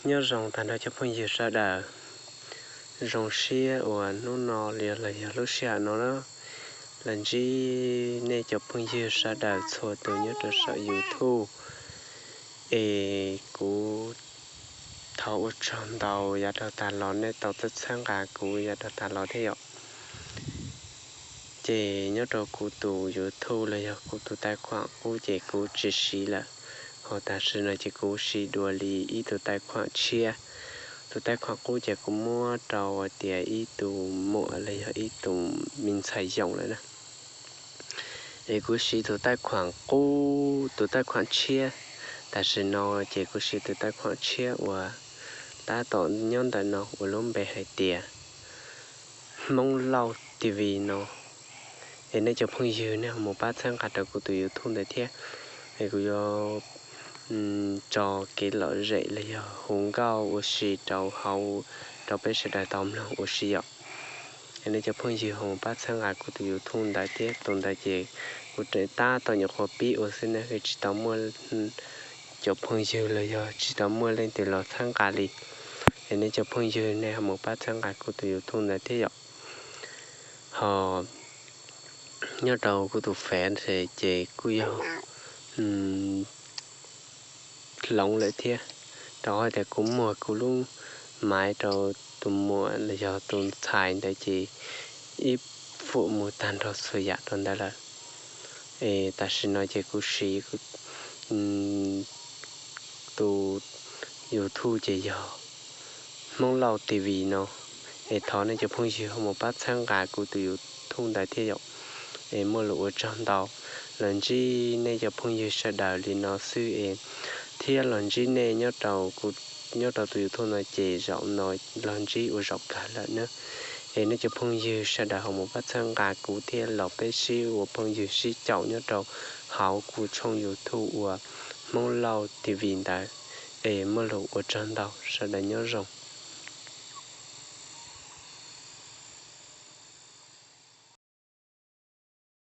Nyob zoo tag nrho cov phooj ywg sawv daws. Zoo siab uas hnub no los yog lub sij hawm no na, los ntsib nej cov phooj ywg sawv daws txhua tus nyob rau saum YouTube. Es kuv thov ua tsaug ntau yav dhau tag los nej tau txhawb nqa kuv yav dhau tag los thiab yom. Ces nyob rau kuv tus YouTube los yog kuv tus taij khuam qub ces kuv tsis siv lawm, ho tam sim no ces kuv siv dua li ib tug taij khuam tshiab. Tus taij khuam qub ces kuv muab rau hais tias ib tug muam los yog ib tug me ntxhais yoom lawm na. Es kuv siv tus taij khuam qub, tus taij khuam tshiab. Tam sim no ces kuv siv tus taij khuam tshiab uas tab tom nyob ntawm no uas lub npe hais tias Hmoob Lauj T V no. Es nej cov phooj ywg nej ho mus pab txhawb nqa rau kuv tus YouTube ntawd thiab. Es kuv yuav tso kev lom zem los yog hu nkauj ua si rau hauv, rau peb sawv daws tau mloog ua si yom. Es nej cov phooj ywg ho mus pab txhawb nqa kuv tus YouTube ntawd thiab. Tus ntawd ces kuv tab tom nyuam qhuav pib ua xwb na, tsis tau muaj cov phooj ywg los yog tsis tau muaj leej twg los txhawb nqa li. Es nej cov phooj ywg nej ho mus pab txhawb nqa kuv tus YouTube ntawd thiab yom. Ho nyob rau kuv tus Face ces kuj yog hloov lawm thiab, rau qhov tias kuv muag kuv lub maiv rau tus muam los yog tus ntxhais ntawd ces ib fuam mus tag nrho txhua yam rau ntawd lawm. Es tam sim no ces kuv siv tus YouTube ces yog Hmoob Lauj T V no. Es thov nej cov phooj ywg ho mus pab txhawb nqa kuv tus YouTube ntawd thiab yom. Es muaj lus ua tsaug ntau, los ntsib nej cov phooj ywg sawv daws li no xwb es, thiab los ntsib nej nyob rau, nyob rau tus YouTube no ces zaum no los ntsib ua zaum kawg lawm na. Es nej cov phooj ywg sawv daws ho mus pab txhawb nqa kuv thiab los peb sib ua phooj ywg sib caum nyob rau hauv kuv tshooj YouTube uas Hmoob Lauj T V ntawd. Es muaj lus ua tsaug ntau, sawv daws nyob zoo.